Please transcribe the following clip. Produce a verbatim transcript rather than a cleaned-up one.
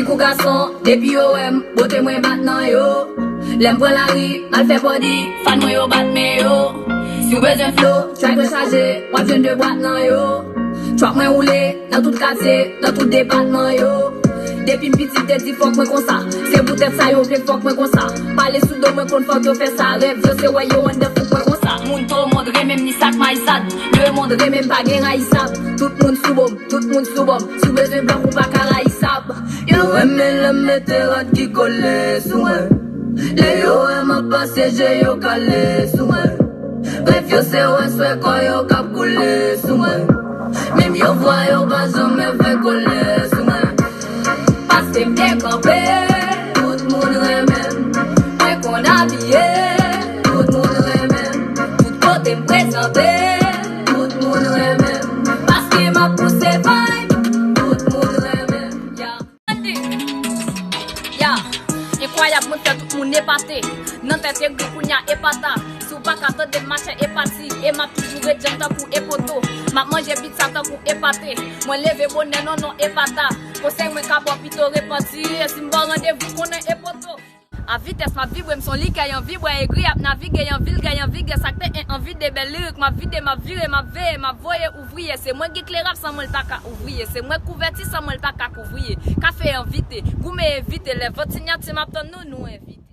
Pou gason, depi yo wè m, bote mwen bat nan yo. Lè m pran lari, m al fè body, fan mwen yo bat men yo. Si w bezwen flow, track mwen chaje, w ap jwenn de bwat nan yo. Track mwen woule nan tout katye, nan tout depatman yo. Depi m piti, m te di fòk mwen konsa. Se poutèt sa yo vle fòk mwen konsa. Pale sou do mwen konn fòk yo fè sa. Rèv yo se wè yo anndan fout mwen konsa. Moun to mond renmen m ni sak mayisad. Le mond renmen m pa gen rayisab. Tout moun sou bò m, tout moun sou bò m. Si w bezwen blan ou pa ka rayisab. Yo renmen lè m mete rad ki kole sou mwen. Lè yo wè m ap pase, je yo kale sou mwen. Rèv yo se wè swè kò yo k ap koule sou mwen. Menm yo vwa yo pa janm fè kole sou mwen. Paske m te kanpe, tout moun renmen m. Mwen konn abiye, tout moun renmen m. Tout kote m prezante, tout moun renmen m. Paske m ap pouse vibe, tout moun renmen m. Yeah. Ya, enkwayab, mwen fè tout moun epate. Nan tèt egri kounya epata. Si w pa ka tande m, machè epati. E m ap toujou ret djanm tankou epoto. M ap manje pizza tankou epate. Mwen leve bonè, non, non, epata. Konsèy mwen ka ba w, pito repanti. E si m ba w randevou, konnen epoto. A vitès m ap vibre, m s on likè y anvi bwè, egri ap navige, y anvi l gè, y anvi gè, sa k te en anvi de bèl lirik, m ap vide, m ap vire, m ap veye, m ap voye ouvriye, se mwen ki kle rap, san mwen l pa ka ouvriye, se mwen k kouvèti, san mwen l pa ka kouvriye, kafe envite, goumen evite, lè vant sinyati m ap tann nou, nou envite.